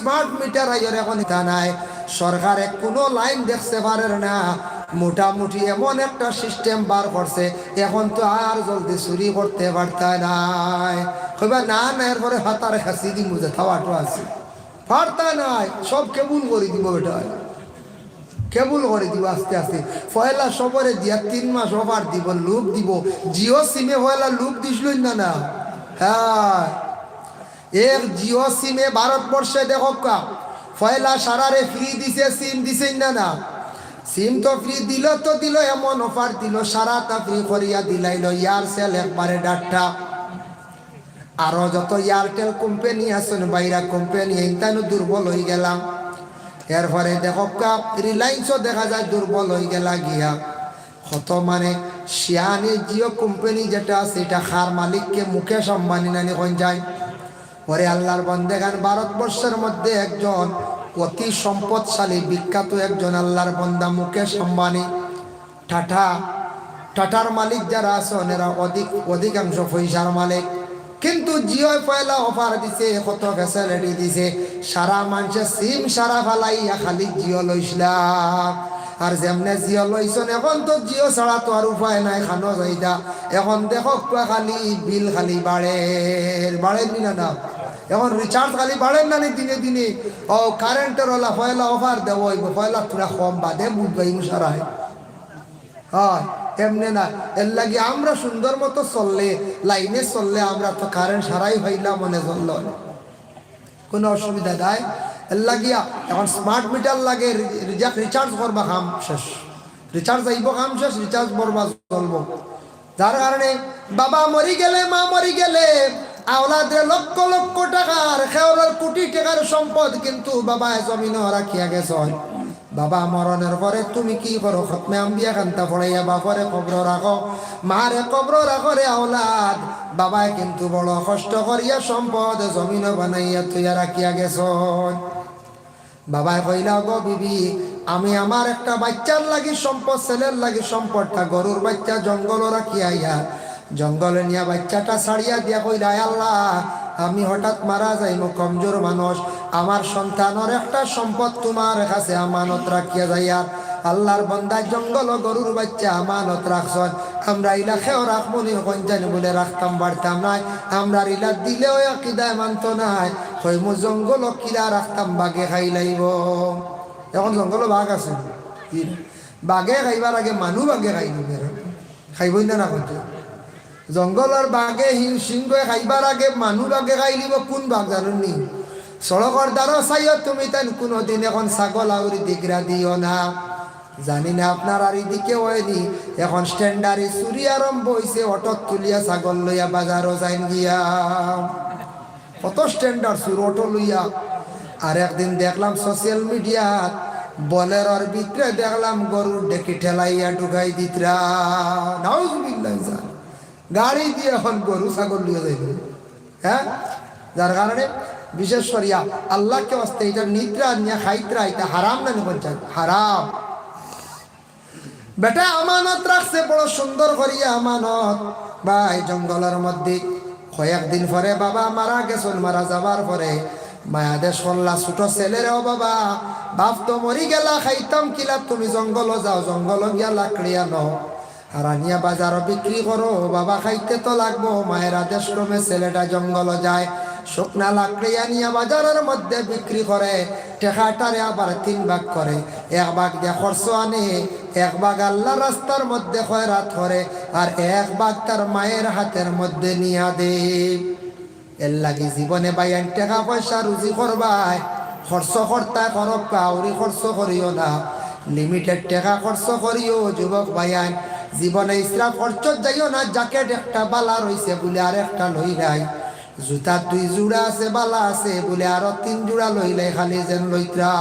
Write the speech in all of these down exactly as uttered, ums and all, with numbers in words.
Smart meter Iyer অখন ইতা নাই। সরকারে কুনু লাইন দেখতে পারের না, মোটামুটি এমন একটা সিস্টেম বার করছে, অখন তো আর জলদি চুরি করতে পারতা নায়। কইবা, "না, না, এরপরে হাতার খাসি দিমু, যেতা বাটো আছে।" পারতা নায়, সব কেবল করি দিবো বেটায়। কেবল করি দিবো আস্তে আস্তে। পয়লা সবরে দিয়া তিন মাস অফার দিবো, লোভ দিবো। জিও সিমে পয়লা লোভ দিছিল না, না? হ্যাঁ, এক জিও সিমে ভারতবর্ষে দেখউক্কা, পয়লা সারারে ফ্রি দিছে, সিম দিছে না, না? সিম তো ফ্রি দিল তো দিল, এমন অফার দিল, সারাটা ফ্রি করিয়া দিলাইল, এয়ারসেল একবারে ডাটা। আরো যত এয়ারটেল কোম্পানি আছইন, বাইরা কোম্পানি, ইনতানও দুর্বল অইগেলা। এরপরে দেখউক্কা, রিলায়েন্সও দেখা যায় দুর্বল অইগেলা গিয়া। কত মানে শিয়ানি জিও কোম্পানি যেটা আছে, ইটা কার মালিককে? মুকেশ আম্বানি নানি কইন যায়। ওরে আল্লার বন্দেগান, ভারতবর্ষর মধ্যে একজন অতি সম্পদশালী, বিখ্যাত একজন আল্লার বন্দা মুকেশ আম্বানি। টাটা, টাটার মালিক যারা আছইন, এরা অধিক, অধিকাংশ পয়সার মালিক। কিন্তু জিওয় পয়লা অফার দিছে, কত ফ্যাসিলিটি দিছে, সারা মানষে সিম সারা ফালাইয়া খালি জিও লইছলা। আর যেমনে জিও লইছইন, অখন তো জিও ছাড়া তো আর উপায় নাই, খানো যাইতা। অখন দেখউক্কা খালি বিল খালি বাড়ের, বাড়ের নি না, না? অখন রিচার্জ খালি বাড়ের না নি দিনে দিনে। ও কারেন্টর ওলা পয়লা অফার দেওয়া অইবো, পয়লা থুড়া কম বাদে বুঝবাই মুশারায়। হ্যাঁ, এমনে না। এরলাগি আমরা সুন্দর মতো চললে, লাইনে চললে আমরা তো কারেন্ট সারাই পাইলাম মনে চলল। কুনু অসুবিধা নাই। এরলাগিয়া অখন স্মার্ট মিটার লাগে, রি-, রিজা-, রিচার্জ করবা কাম শেষ। রিচার্জ আইবো কাম শেষ, রিচার্জ ভরবা চলবো। যার কারণে বাবা মরি গেলে, মা মরি গেলে, আওলাদরে লক্ষ লক্ষ টাকার, খেওরার কোটি টাকার সম্পদ, কিন্তু বাবায় জমিনো রাখিয়া গেছইন। বাবা মরণর পরে তুমি কি করো? খতমে আম্বিয়া খান্তা পড়াইয়া বাপরে কবরো রাখো, মারে কবরো রাখো রে আওলাদ। বাবায় কিন্তু বড় কষ্ট করিয়া সম্পদ জমিনো বানাইয়া থইয়া রাখিয়া গেছইন। বাবায় কইলা, "গো বিবি, আমি আমার একটা বাইচ্চার লাগি সম্পদ, ছেলের লাগি সম্পদটা গরুর বাইচ্চা জঙ্গলো রাখিয়া আইয়া, জঙ্গলে নিয়া বাইচ্চাটা ছাড়িয়া দিয়া কইলা, 'আয় আল্লাহ, আমি হঠাৎ মারা যাইমু, কমজোর মানুষ, আমার সন্তানর একটা সম্পদ তুমার কাছে আমানত রাখিয়া যাইয়ার।'" আল্লার বন্দায় জঙ্গলো গরুর বাইচ্চা আমানত রাখছইন। আমরা ইলা খেও রাখমু নি, কইন জানি বুলে রাখতাম পারতাম নায়। আমরার ইলা দিলেও আকিদায় মানতো নায়। কইমু জঙ্গলো কিলা রাখতাম, বাঘে খাইলাইবো। অখন জঙ্গলো বাঘ আছে নি? বাঘে খাইবার আগে মানু বাঘে খাইলিবো। খাইবো না, না কইতো? জঙ্গলর বাঘে হিং-, সিংহে খাইবার আগে মানু বাঘে খাইলিবো। কুন বাঘ জানইন নি? সড়কর ধারো চাইও তুমি তাইন কুনুদিন অখন ছাগল আউরি দিগরা দিও না। জানি না আপনারার ইদিকে অয়নি, অখন স্ট্যান্ডারি চুরি আরম্ভ অইছে, অটোত তুলিয়া ছাগল লইয়া বাজারো যাইন গিয়া। কত স্ট্যান্ডার চুর অটো লইয়া। আর একদিন দেখলাম সোশ্যাল মিডিয়াত, বোলেরোর ভিতরে দেখলাম গরুর ডেকি ঠেলাইয়া ঢুকাই দিতরা। নাউজুবিল্লাহ। গাড়ি দিয়া অখন গরু ছাগল লইয়া যাইবো, হ্যাঁ? যার কারণে বিশেষ করিয়া আল্লাহকে ওয়াস্তে ইটা নিতরা নিয়া খাইতরা, ইটা হারাম না নি কইন জানি? হারাম। বেটায় আমানত রাখছে বড় সুন্দর করিয়া আমানত। ভাই, জঙ্গলর মধ্যে কয়েকদিন পরে বাবা মারা গেছইন, মারা যাবার পরে মায় আদেশ করলা ছোট ছেলেরে, "ও বাবা, বাপ তো মরি গেলা, খাইতাম কিলা, তুমি জঙ্গলো যাও, জঙ্গলো গিয়া লাকড়ি আনো।" আর আনিয়া বাজারো বিক্রি করো, বাবা খাইতে তো লাগবো। মায়ের আদেশ ক্রমে ছেলেটা জঙ্গলো যায়, শুকনা লাকড়ি আনিয়া বাজারর মধ্যে বিক্রি করে, টেকাটারে আবার তিন ভাগ করে, এক ভাগ দিয়া খরচ আনে, এক ভাগ আল্লার রাস্তার মধ্যে খয়রাত করে, আর এক ভাগ তার মায়ের হাতের মধ্যে নিয়া দেয়। এরলাগি জীবনে ভাইয়াইন টেকা পয়সা রুজি করবায়, খরচ করতায় করউক্কা, আউরি খরচ করিও না। লিমিটেড টেকা খরচ করিও যুবক ভাইয়াইন। জীবনে ইসরাফ খরচত যাইও না। জ্যাকেট একটা বালা রইছে বুলে আরেকটা লইলায়, জুতা দুই জুড়া আছে, বালা আছে বুলে আরো তিন জুড়া লইলায়, খালি যেন লইতরা।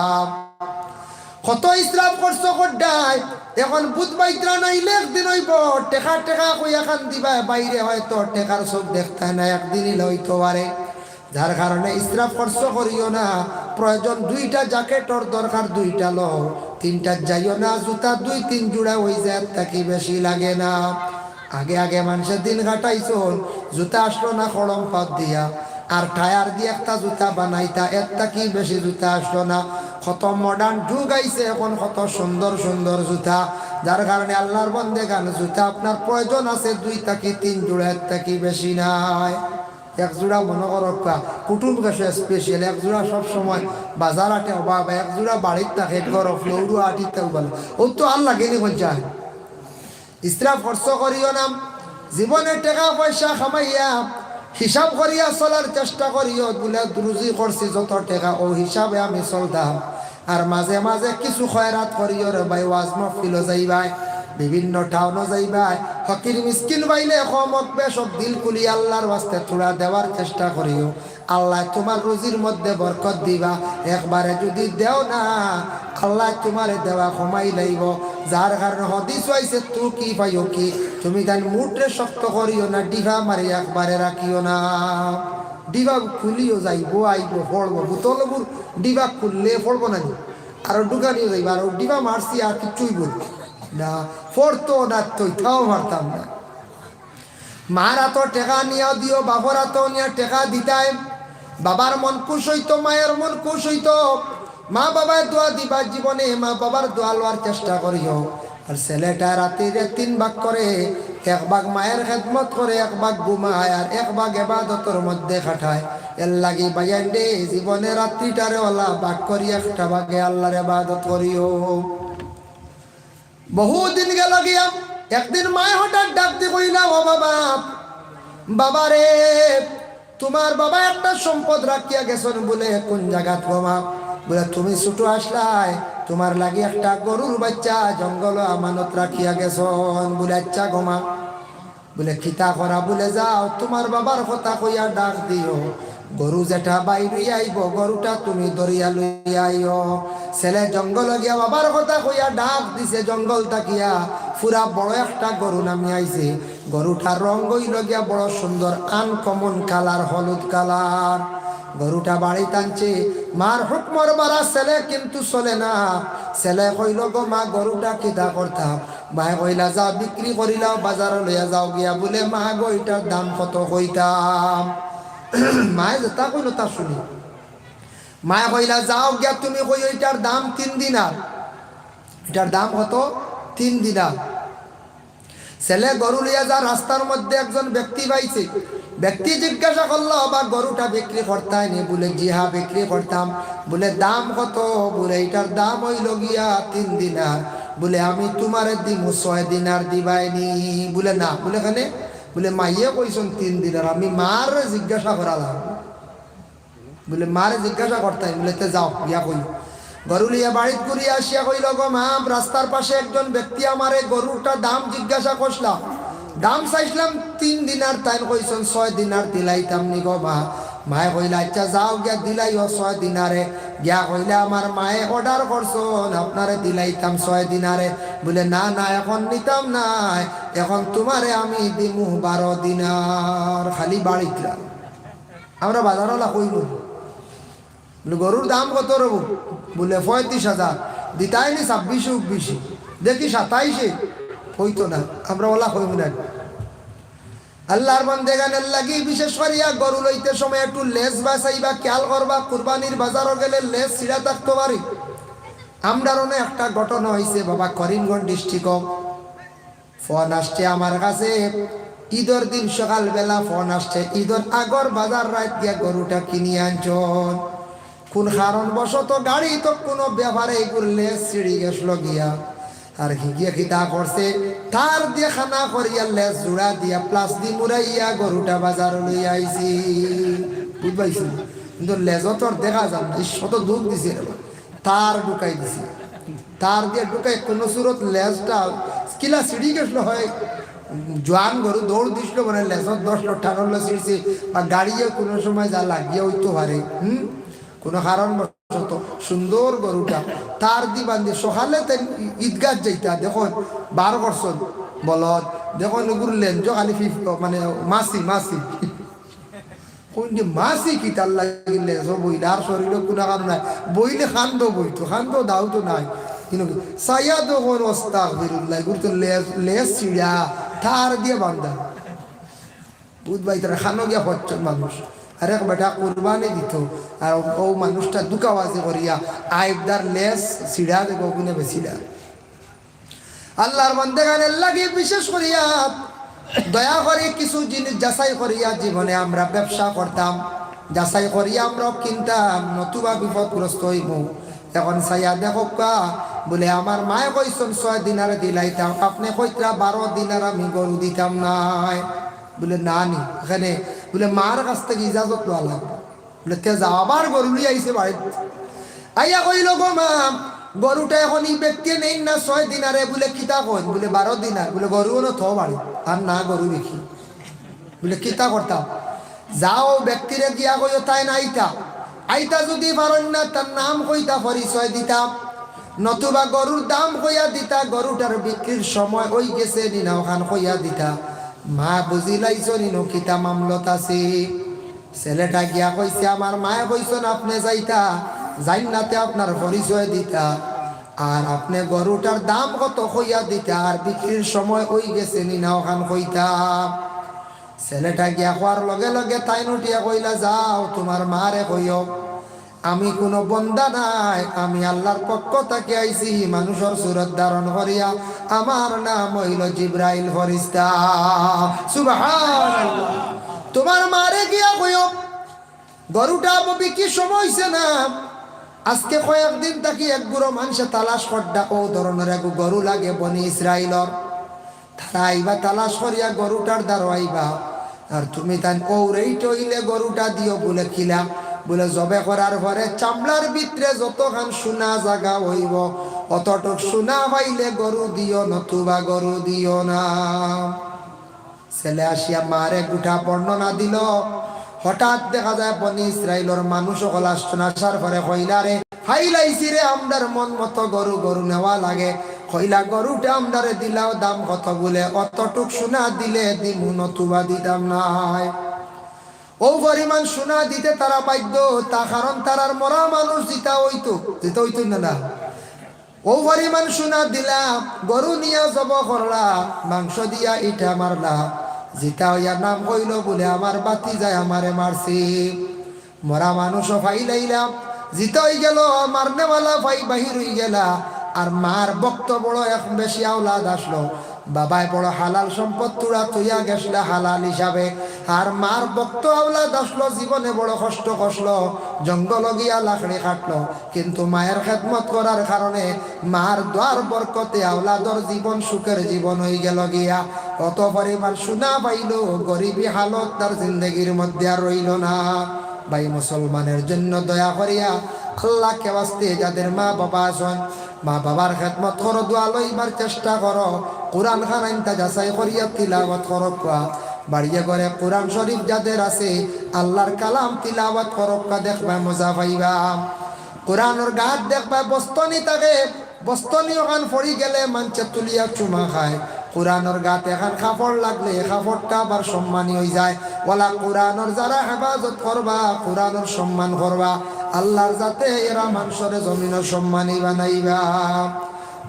কত ইসরাফ খরচ কররায়। অখন বুধ বাইতরা নাইলে একদিন অইবো, টেকা টেকা কইয়া কান্দিবায়, বাইরে হয়তো টেকার চোখ দেখতায় না, একদিনই লইতো পারে। যার কারণে ইসরাফ খরচ করিও না। প্রয়োজন দুইটা জ্যাকেটর দরকার, দুইটা লও, তিনটা যাইও না, জুতা দুই তিন জুড়া অই যায়, এর থাকি বেশি লাগে না। আগে আগে মানষে দিন কাটাইছইন, জুতা আসলো না খড়ম পাত দিয়া, আর টায়ার দি একটা জুতা বানাইতা, এর থাকি বেশি জুতা আসলো না। কত মডার্ন যুগ আইছে এখন, কত সুন্দর সুন্দর জুতা, যার কারণে আল্লার বন্দেগান জুতা আপনার প্রয়োজন আছে দুই থাকি তিন জোড়া, এর থাকি বেশি নাই। এক জোড়া মনো করউক্কা, কুটুম গেছো স্পেশাল, এক জোড়া সব সময় বাজার আটে অভাব, এক জোড়া বাড়িত থাকে, ঘরো ফ্লোরও আটিতেও ভালো। ও তো আর লাগেনি মন চায়। ইসরাফ খরচ করিও না। জীবনে টেকা পয়সা কামাইয়া হিসাব করিয়া চলার চেষ্টা করিও। বুলে রুজি করছি যত টেকা, অউ হিসাবে আমি চলতাম। আর মাঝে মাঝে কিছু খয়রাত করিও রে ভাই, ওয়াজ মাহফিলো যাইবায়, বিভিন্ন টাউনো যাইবায়, ফকির মিসকিন পাইলে কম অউক বেশ অউক, দিল খুলিয়া আল্লার ওয়াস্তে থুড়া দেওয়ার চেষ্টা করিও। আল্লায় তুমার রুজির মধ্যে বরকত দিবা। একবারে যুদি দেও না, আল্লায় তুমারে দেওয়া কমাই লাইবো। যার কারণে হাদিসো আইছে, তু কি পাইও কি, তুমি তান মুঠরে শক্ত করিও না, ডিবা মারি একবারে রাখিও না। ডিবা খুলিও যাইবো, আইবো, পড়বো, বোতলগুর ডিবা খুললে পড়বো না নি? আর ঢুকানিও যাইবো, আর ডিবা মারছি আর কিচ্ছুই বলবো না, পড়তো না, তৈতাও মারতাম না। মার আতো টেকা নিয়া দিও, বাপর আতো নিয়া টেকা দিতায়। বাবার মন খুশ অইতো, মায়ের মন খুশ অইতো। মা বাবায় দোয়া দিবা জীবনে, মা বাবার দোয়া লওয়ার চেষ্টা করিও। আর ছেলেটা রাতিরে তিন ভাগ করে, এক ভাগ মায়ের খেদমত করে, এক ভাগ ঘুমায়, আর এক ভাগ এবাদতর মধ্যে কাটায়। এর লাগি ভাইয়াইন রে, জীবনে রাত্রিটারে অলা ভাগ করি, একটা ভাগে আল্লার এবাদত করিও। বহুদিন গেল গিয়া, একদিন মায় হঠাৎ ডাক দি কইলা, "ও বাবা, বাবা রে, তুমার বাবা একটা সম্পদ রাখিয়া গেছইন বুলে।" "কুন জাগাত গো মা?" বুলে, "তুমি ছোট আছলায়, তুমার লাগি একটা গরুর বাইচ্চা জঙ্গলো আমানত রাখিয়া গেছইন।" বুলে, "আইচ্ছা গো মা।" বুলে, "কিতা করা?" বুলে, "যাও, তুমার বাবার কথা কইয়া ডাক দিও, গরু যেটা বাইর অইয়া আইবো, গরুটা তুমি ধরিয়া লইয়া আইও।" ছেলে জঙ্গলো গিয়া বাবার কথা কইয়া ডাক দিছে, জঙ্গল থাকিয়া পুরা বড় একটা গরু নামি আইছে। গরুটার রং অইলো গিয়া বড় সুন্দর, আনকমন কালার, হলুদ কালার। গরুটা বাড়িত আনছে, মার হুকমর বারা ছেলে কিন্তু চলে না। ছেলে কইলো, "গো মা, গরুটা কিতা করতাম?" মায় কইলা, "যাও বিক্রি করিলাও, বাজারো লইয়া যাও গিয়া।" বুলে, "মা গো, ইটার দাম কত কইতাম?" মায় যেতা কইলো তা শুনি। মায় কইলা, "যাও গিয়া তুমি কইও, ইটার দাম তিন দিনার।" ইটার দাম কত? তিন দিনার। ছেলে গরু লইয়া যা, রাস্তার মধ্যে একজন ব্যক্তি পাইছে। ব্যক্তি জিজ্ঞাসা করলো, "বা গরুটা বিক্রি করতায় নি?" বুলে, "জি হ্যাঁ, বিক্রি করতাম।" বুলে, "দাম কত?" বুলে, "ইটার দাম অইলো গিয়া তিন দিনার।" বুলে, "আমি তুমারে দিমু ছয় দিনার, দিবায় নি?" বুলে, "না।" বুলে, "কেনে?" বুলে, "মাইয়ে কইছইন তিন দিনার, আমি মার জিজ্ঞাসা করা লাগবো।" বুলে, "মারে জিজ্ঞাসা করতায়?" বুলে, "তে যাও, গিয়া কইও।" গরু লইয়া বাড়িত ঘুরিয়া আসিয়া কইলো, "গো মা, রাস্তার পাশে একজন ব্যক্তি আমারে গরুটা দাম জিজ্ঞাসা করছলা, দাম চাইছলাম তিন দিনার, তাইন কইছইন ছয় দিনার, দিলাইতাম নি গো মা।" মায় কইলা, "আইচ্ছা, যাও গিয়া দিলাইও ছয় দিনারে।" গিয়া কইলা, "আমার মায়ে অর্ডার করছইন, আপনারে দিলাইতাম ছয় দিনারে।" বুলে, "না, না, এখন নিতাম নায়, এখন তুমারে আমি দিমু বারো দিনার।" খালি বাড়িত রা-, আমরা বাজারওয়ালা কইমু, বুলে, "গরুর দাম কত রবো?" বুলে, "পঁয়ত্রিশ হাজার।" "দিতায় নি ছাব্বিশে, উব্বিশে, দেখি সাতাইশে।" অইতো না, আমরা অলা কইমু না। আল্লার বন্দেগানর লাগি বিশেষ করিয়া গরু লইতে সময় একটু লেজ বাছাইবা, খেয়াল করবা, কুরবানির বাজারো গেলে লেজ ছিড়া থাকতো পারে। আমরার অনো একটা ঘটনা অইছে বাবা, করিমগঞ্জ ডিস্ট্রিক্টো। ফোন আসছে আমার কাছে, ইদর দিন সকালবেলা ফোন আসছে, ইদর আগর বাজার রাইত গিয়া গরুটা কিনিয়া আনছইন। কুন কারণবশত গাড়িত কুনু ব্যাপারে ইগুর লেজ ছিড়ি গেছলো গিয়া। আর হিগিয়ে কিতা করছে, তার দিয়া খানা করিয়া লেজ জুড়া দিয়া প্লাস দি মুড়াইয়া গরুটা বাজারো লইয়া আইছি। বুঝবাইছি? কিন্তু লেজো তো আর দেখা যার না, ইস, কত দুখ দিছে রে বা। তার ঢুকাই দিছে। তার দিয়া ঢুকাই কুনু সুরত লেজটা কিলা ছিড়ি গেছলো হয়, জোয়ান গরু দৌড় দিছলো, মানে লেজো ধরলো, টানলো, ছিড়ছে, বা গাড়িয়ে কুনু সময় যা লাগিয়া অইতো পারে, হুম, কুনু কারণবশত সুন্দর গরুটা তার দি বান্ধি সকালে তাইন ঈদগাহ যাইতা, দেখইন বার করছইন বলদ, দেখইন ইগুর লেঞ্জো খালি ফিফ-, মানে মাছি, মাছি। কইন যে মাছি কিতার লাগি লেজো বইলা, আর শরীরো কুনু কারণ নাই। বইলে কান্দো বইতো, কান্দো দাও তো নাই। কিন্তু চাইয়া দেখইন, আস্তাগফিরুল্লাহ, ইগুর তো লেজ, লেজ ছিড়া, তার দিয়া বান্ধা। বুঝবায়, তারা খানো গিয়া হচ্ছন মানুষ। আরেক বেটা কুরবানি দিত, আর অউ মানুষটা ধুকাবাজি করিয়া আইবদার লেজ ছিড়া দেব গুনে বেচিলা। আল্লাহর বান্দেগানের লাগি বিশেষ করিয়া দয়া করি কিছু জিনিস যাচাই করিয়া জীবনে আমরা ব্যবসা করতাম, যাচাই করিয়া আমরা কিনতাম, নতুবা বিপদগ্রস্ত অইমু। এখন চাইয়া দেখউক্কা, বুলে, "আমার মায়ে কইছইন ছয় দিনার দিলাইতাম, আপনে কইতরা বারো দিনার আমি গরু দিতাম নায়।" বুলে, "না নি, এখানে," বুলে, "মার কাছ থাকি ইজাজত লওয়া লাগবো।" বুলে, "তে যাও।" আবার গরু লইয়া আইছে বাড়িত। আইয়া কইল, "গো মা, গরুটা এখন ই ব্যক্তিয়ে নেইন না ছয় দিনারে?" বুলে, "কিতা কইন?" বুলে, "বারো দিনার।" বুলে, "গরু অনো থও বাড়িত, আর না গরু দেখি।" বুলে, "কিতা করতাম?" "যাও, ব্যক্তিরে গিয়া কইও তাইন আইতা, আইতা যুদি পারইন না, তার নাম কইতা, পরিচয় দিতা, নতুবা গরুর দাম কইয়া দিতা, গরুটার বিক্রির সময় অইগেছে নি না অখান কইয়া দিতা। মা বুঝিলাইছো নি নু কিতা মামলত আছি?" ছেলেটা গিয়া কইছে, "আমার মায়ে কইছইন আপনে যাইতা, যাইন না তে আপনার পরিচয় দিতা, আর আপনে গরুটার দাম কত কইয়া দিতা, আর বিক্রির সময় অইগেছে নি না অখান কইতা।" ছেলেটা গিয়া কওয়ার লগে লগে তাইন উঠিয়া কইলা, "যাও, তুমার মারে কইও, আমি কুনু বন্দা নায়, আমি আল্লাহর পক্ষ থাকি আইছি, মানুষর সুরত ধারণ করিয়া, আমার নাম অইলো জিব্রাইল ফিরিস্তা।" সুবহানাল্লাহ। "তুমার মারে গিয়া কইও, গরুটা বিক্রির সময় অইছে না, আজকে কয়েকদিন থাকি এক গুরু মানষে তালাশ কররা, অউ ধরনর এক গরু লাগে বনি ইসরাইলর।" তারা আইবা তালাশ করিয়া গরুটার দ্বারো আইবা। আর তুমি তাইন অউ রেট অইলে গরুটা দিও। বুলে, "কিলা?" বুলে, "জবে করার পরে চামড়ার ভিতরে যতখান সোনা জাগা অইবো, অতটুক সোনা পাইলে গরু দিও, নতুবা গরু দিও না।" ছেলে আসিয়া মারে গুটা বর্ণনা দিল। হঠাৎ দেখা যায় বনি ইসরাইলর মানুষ অকল আসছইন, আসার পরে কইলা, "রে, পাইলাইছি রে, আমরার মন মতো গরু, গরু নেওয়া লাগে।" কইলা, "গরুটা আমরারে দিলাও, দাম কত?" বুলে, "অতটুক সোনা দিলে দিমু, নতুবা দিতাম নায়।" অউ পরিমাণ সোনা দিতে তারা বাধ্য, তা কারণ তারার মরা মানুষ জিতা অইতো, জিতা অইতো না, না। অউ পরিমাণ সোনা দিলা, গরু নিয়া জব করলা, মাংস দিয়া ইটা মারলা, জিতা অইয়া নাম কইলো বুলে, "আমার ভাতিজায় আমারে মারছে।" মরা মানুষও পাইলাইলাম, জিতা অইগেলো, মারনেওয়ালা পাই বাহির অইগেলা। আর মার ভক্ত বড় এক বেশি আওলাদ আসলো, বাবায় বড় হালাল সম্পদ তুড়া থইয়া গেছলা হালাল হিসাবে। আর মার ভক্ত আওলাদ আসলো, জীবনে বড় কষ্ট করলো, জঙ্গল গিয়া লাকড়ি কাটলো, কিন্তু মায়ের খেদমত করার কারণে মার দোয়ার বরকতে আওলাদর জীবন সুখের জীবন অইগেলো গিয়া। অত পরিমাণ সোনা পাইলো, গরিবি হালত তার জিন্দেগির মধ্যে আর রইলো না। ভাই মুসলমানের জন্য দয়া করিয়া আল্লাহকে ওয়াস্তে যাদের মা বাবা আছইন, মা বাবার খেদমত করো, দোয়া লইবার চেষ্টা করো, কোরআন খান আনতা যাচাই করিয়া তিলাওয়াত করউক্কা। বাড়িয়ে ঘরে কোরআন শরীফ যাদের আছে, আল্লাহর কালাম তিলাওয়াত করউক্কা, দেখবায় মজা পাইবা। কোরআনর গাত দেখবায় বস্তনি থাকে, বস্তনি অখান পড়ি গেলে মানষে তুলিয়া চুমা খায়। কোরআনর গাত এখান কাপড় লাগলে এ কাপড়টা আবার সম্মানী অইযায়। অউলা কোরআনর যারা হেফাজত করবা, কোরআনর সম্মান করবা, আল্লাহর যাতে এরা মানষরে জমিনো সম্মানী বানাইবা।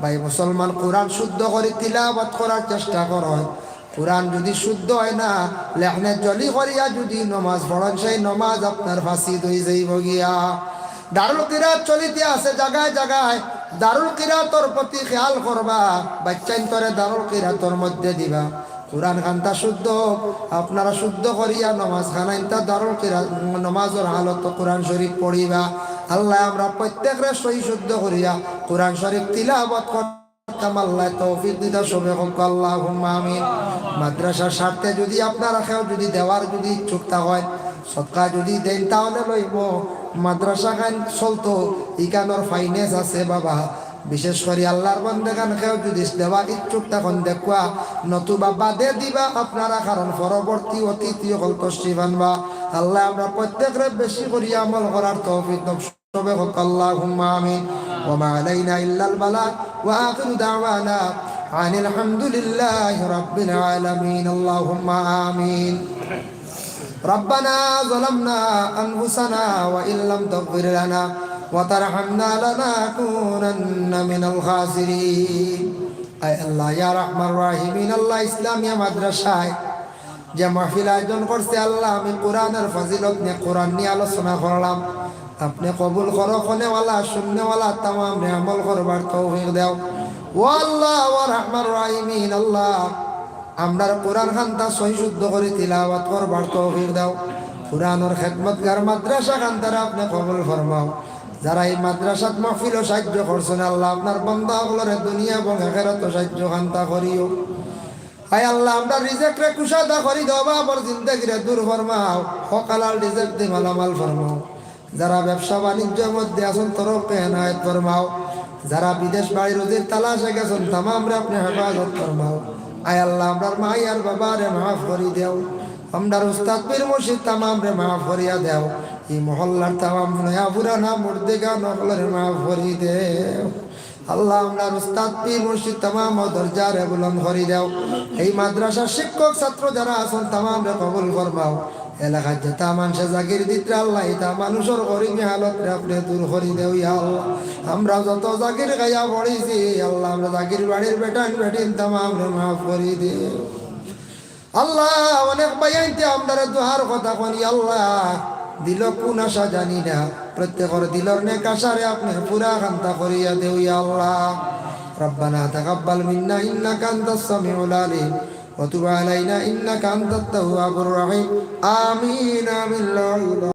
ভাই মুসলমান, কোরআন শুদ্ধ করি তিলাওয়াত করার চেষ্টা করো। কোরআন যুদি শুদ্ধ অয় না, লেখনে জলি করিয়া যুদি নমাজ পড়ইন, সেই নমাজ আপনার ফাসিদ অইযাইবো গিয়া। দারুল কিরাত চলিতে আছে জাগায় জাগায়, দারুল কিরাতর প্রতি খেয়াল করবা, বাইচ্চাইন্তরে দারুল কিরাতর মধ্যে দিবা। কোরআন খানতা শুদ্ধ, আপনারা শুদ্ধ করিয়া নমাজ খানাইনতা দারুল কিরাত, নমাজর হালত কোরআন শরীফ পড়িবা। আল্লায় আমরা প্রত্যেকরে সহি শুদ্ধ করিয়া কোরআন শরীফ তিলাওয়াত কর- তাম আল্লায় তৌফিক দিতা, সবে কউক্কা আল্লাহুম্মা আমিন। মাদ্রাসার স্বার্থে যুদি আপনারা কেউ যুদি দেওয়ার যুদি ইচ্ছুক থাকইন, সদকা যুদি দেইন, তাহলে লইমু। মাদ্রাসা খান চলতো, ইখানর finance আছে বাবা। বিশেষ করি আল্লাহর বান্দেগান কেউ যুদি দেওয়ার ইচ্ছুক থাকইন দেখউক্কা, নতুবা বাদে দিবা আপনারা, কারণ পরবর্তী অতিথি অকল তশরিফ আনবা। আল্লায় আমরা প্রত্যেকরে বেশি করি আমল করার তৌফিক দান সবে কউক্কা আল্লাহুম্মা আমিন। ওয়া মা আলাইনা ইল্লাল বালাগ। ওয়া আখিরু দাওয়ানা আনিল হামদুলিল্লাহি রাব্বিল আলামিন। আল্লাহুম্মা আমিন। ربنا ظلمنا أنفسنا وإن لم تغفر لنا وترحمنا لنكونن من الخاسرين। আয় আল্লাহ, ইয়া রাহমান রাহিমিন, আল্লাহ, ইসলামিয়া মাদ্রাসায় যে মাহফিল আয়োজন করছে আল্লাহ, আমি কোরআনের ফজিলত নিয়া, কোরআন নিয়া আলোচনা করলাম। আপনে কবুল করো, কনেওয়ালা, শুননেওয়ালা, তামামরে আমল করবার তৌফিক দেও। ও আল্লাহ, ও আরহামার রাহিমিন আল্লাহ, আমরার কোরআন খানতা সহি শুদ্ধ করি তিলাওয়াত করবার তৌফিক দেও। কোরআনর খেদমতগার মাদ্রাসা খানতারে আপনে কবুল ফরমাও। যারা এই মাদ্রাসাত মাহফিলো সাহায্য করছইন আল্লাহ, আপনার বান্দা অকলরে দুনিয়া এবং আখেরাতো সাহায্য খানতা করিও। আয় আল্লাহ, আমরার রিজিকরে কুশাদা করি দেও, বাপর জিন্দেগিরে দূর ফরমাও, হক হালাল রিজিক দি মালামাল ফরমাও। যারা ব্যবসা বাণিজ্যর মধ্যে আছইন, তরক্কি এনায়েত ফরমাও। যারা বিদেশ বাড়ি রুজির তালাশে গেছইন, তামামরে আপনে হেফাজত ফরমাও। আয় আল্লাহ, আমরার মা আর বাবারে মাফ করি দেও, আমরার উস্তাদ পীর মুর্শিদ তামামরে মাফ করিয়া দেও। এই মহল্লার তামাম নয়া পুরানা মুর্দেগান অকলরে মাফ করি দেও। আল্লাহ, আমরার উস্তাদ পীর মুর্শিদ তামাম দরজারে বুলন্দ করি দেও। এই মাদ্রাসার শিক্ষক ছাত্র যারা আছইন, তামামরে কবুল ফরমাও। এলাকাত যেতা মানষে জাগির দিতরা আল্লাহ, ইতা মানুষর গরিবি হালতরে আপনে দূর করি দেও ইয়া আল্লাহ। আমরা যত জাগির খাইয়া পড়ছি আল্লাহ, আমরা জাগির বাড়ির বেটাইন বেটিন তামামরে মাফ করি দেও। আল্লাহ, অনেক ভাইয়াইন্তে আমরারে দোয়ার কথা কইন, ইয়া আল্লাহ, দিলো কুন আশা জানি না, প্রত্যেকর দিলর নেক আশারে আপনে পুরা খান্তা করিয়া দেও, ইয়া আল্লাহ। ربنا تقبل منا إنك أنت السميع العليم وتب علينا إنك أنت التواب الرحيم. آمين، آمين، لا إله